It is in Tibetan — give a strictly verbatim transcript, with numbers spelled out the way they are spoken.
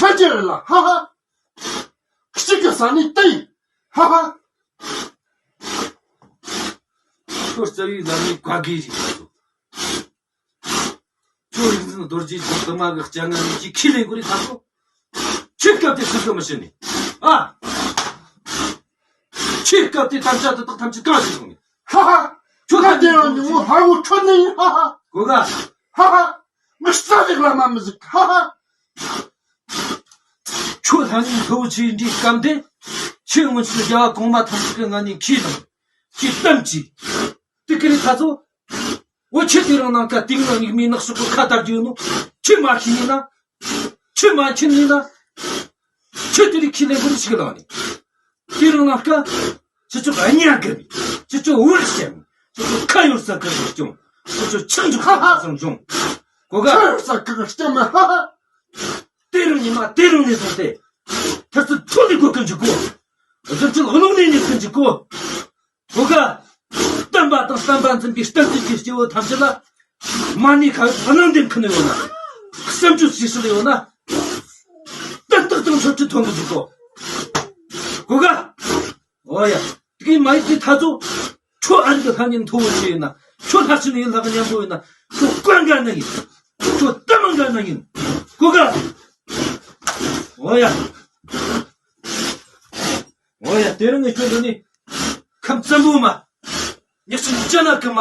ཕལ་ཆེར་ལ་ཧ་ཧ། གཅིག་གི་ས་ནས་བལྟས། ཧ་ཧ། ཁྱོད་རྩ་བའི་ལམ་ནས་བཀའ་བརྒྱུད་ཞིག་ད་སོ། ཁྱོད་རིག་འཛིན་རྡོ་རྗེ་ཁྱོད་དུ་མ་གི་སྤྱན་སྔ་ནས་ཀྱི་ཁས་ལེན་དགོས་རེད་ད་སོ། ཁྱོད་སྐབས་དེ་སུ་གི་མི་ཤེས་ནས། ཨ། ཁྱོད་སྐབས་དེ་དམ་བཅའ་དེ་དག་ཐམས་ཅད་གང་བྱེད་སོང་ནས། ཧ་ཧ། ཁྱོད་ད་དེ་རང་ཉིན་མོ་ཧ་གོ་ཁྱོད་ནི་ཧ་ཧ། གོ་ག་ཧ་ཧ། མི་རྩ་རིག་ལ་མ་མི་ཟིག་ཧ་ཧ། ཁྱོད་ལྷ་ཉིན་ལྷོ་བོ་ཆེའི་འདྲའི་སྐམ་དེ། ཁྱོད་སྔོན་ཆད་རྒྱལ་བ་གོང་མ་ཐམས་ཅད་ཀྱི་ངག་ནས་ཁྱེད་དང་། ཁྱེད་གཏམ་གྱིས། དེ་ཀི་རི་ཁ་ཚོ། འོ་ཁྱེད་དེ་རང་ནང་ཀ་དེང་ནང་ཡིག་མིའི་ནག་ཤོག་གི་ཁ་བཏར་རྒྱུ་ཡོད་ནོ། ཁྱེད་མ་ཤེས་ནི་ན། ཁྱེད་མ་མཁྱེན་ནི་ན། ཁྱེད་དེ་རིགས་ཁས་ལེན་དགོས་ནི་ཞིག་ལ་ནི། དེ་རང་ནང་ཀ། ཁྱེད་ཚོ་གཉའ་གི་མི། ཁྱེད་ཚོ་འུར་ཞེ་མི། ཁྱེད་ཚོ་ཁ་ཡོད་ས་ཁ་གི་སྐྱོང་། ཁྱེད་ཚོ་ཆང་འཇུག་ཧ་ཧ་སང་སྐྱོང་། གོ་ག་ཁ་ཡོད་ས་ཁ་གི་སྐྱོང་མི་ཧ་ཧ། དེ་རིང་ཉི་མ་དེ་རིང་ནས་བཟུང་སྟེ། ཐར་ཚུལ་ཐུགས་ནས་གོ་གི་འཇུག་གོ། རྫུ་འཕྲུལ་གློག་ནས་ནས་གི་འཇུག་གོ། གོ་ག་བསྟན་པ་དང་བསྟན་པ་འཛིན་པའི་བསྟན་སྲིད་ཀྱི་སྐྱེ་བོ་ཐམས་ཅད་ལ། མ་ཎི་ཁ་ཡོད་གནང་འདེབས་མཁན་ཡོད་ན། བསམ་སྤྱོད་ཞིག་ཞིག་ཡོད་ན། ཏན་ཏག་དང་ཚོད་ཀྱི་ཐོན་གི་འཇུག་གོ། གོ་ག་འོ་ཡ། དེ་གི་མ་ཡིག་དེ་ད་ཚོ། ཁྱོད་ཨ་རི་གི་ལྷ་ཉིན་མཐོ་བོ་ཆེ་ཡིན་ན། ཁྱོད་ལྷ་ཆེན་ཡིན་ལྷ་གི་མཉམ་པོ་ཡིན་ན། ཁྱོད་བཀའ་འགལ་ན་ཡིན། ཁྱོད་གཏམ་འགལ་ན་ཡིན། གོ་ག་འོ་ཡ། འོ་ཡ། དེ་རིང་ངས་ཁྱོད་འདི་ནི། ཁམས་བཙན་པོ་མ། ཉག་ཆུ་ཅ་ན་ཀི་མ།